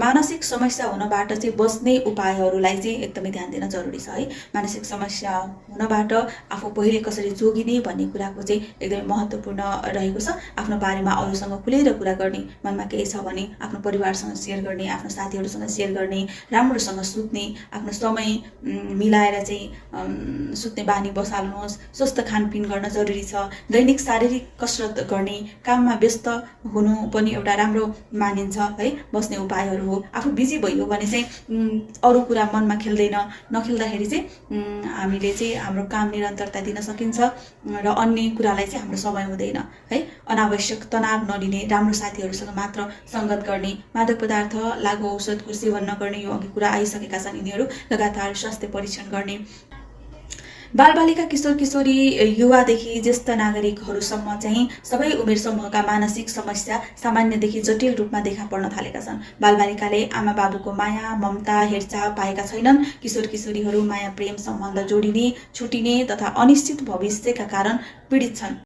मानसिक समस्या हुनबाट चाहिँ बच्ने उपायहरूलाई चाहिँ एकदमै ध्यान दिन जरुरी छ है। मानसिक समस्या हुनबाट आफू पहिले कसरी जोगिने भन्ने कुराको चाहिँ एकदमै महत्त्वपूर्ण रहेको छ। आफ्नो बारेमा अरूसँग खुलेर कुरा गर्ने, मनमा केही छ भने आफ्नो परिवारसँग सेयर गर्ने, आफ्नो साथीहरूसँग सेयर गर्ने, राम्रोसँग सुत्ने, आफ्नो समय मिलाएर चाहिँ सुत्ने बानी बसाल्नुहोस्, स्वस्थ खानपिन गर्न जरुरी छ, दैनिक शारीरिक कसरत गर्ने, काममा व्यस्त हुनु पनि एउटा राम्रो मानिन्छ है। बस्ने उपायहरू हो। आफू बिजी भयो भने चाहिँ अरू कुरा मनमा नखेल्दाखेरि चाहिँ हामीले चाहिँ हाम्रो काम निरन्तरता दिन सकिन्छ र अन्य कुरालाई चाहिँ हाम्रो समय हुँदैन है। अनावश्यक तनाव नलिने, राम्रो साथीहरूसँग मात्र संगत गर्ने, मादक पदार्थ लागु औषधको सेवन नगर्ने, यो अघि कुरा आइसकेका छन् यिनीहरू। लगातार स्वास्थ्य परीक्षण गर्ने। बालबालिका, किशोर किशोरी, युवादेखि ज्येष्ठ नागरिकहरूसम्म चाहिँ सबै उमेर समूहका मानसिक समस्या सामान्यदेखि जटिल रूपमा देखा पर्न थालेका छन्। बालबालिकाले आमा बाबुको माया ममता हेरचाह पाएका छैनन्। किशोर किशोरीहरू माया प्रेम सम्बन्ध जोडिने, छुटिने तथा अनिश्चित भविष्यका कारण पीडित छन्।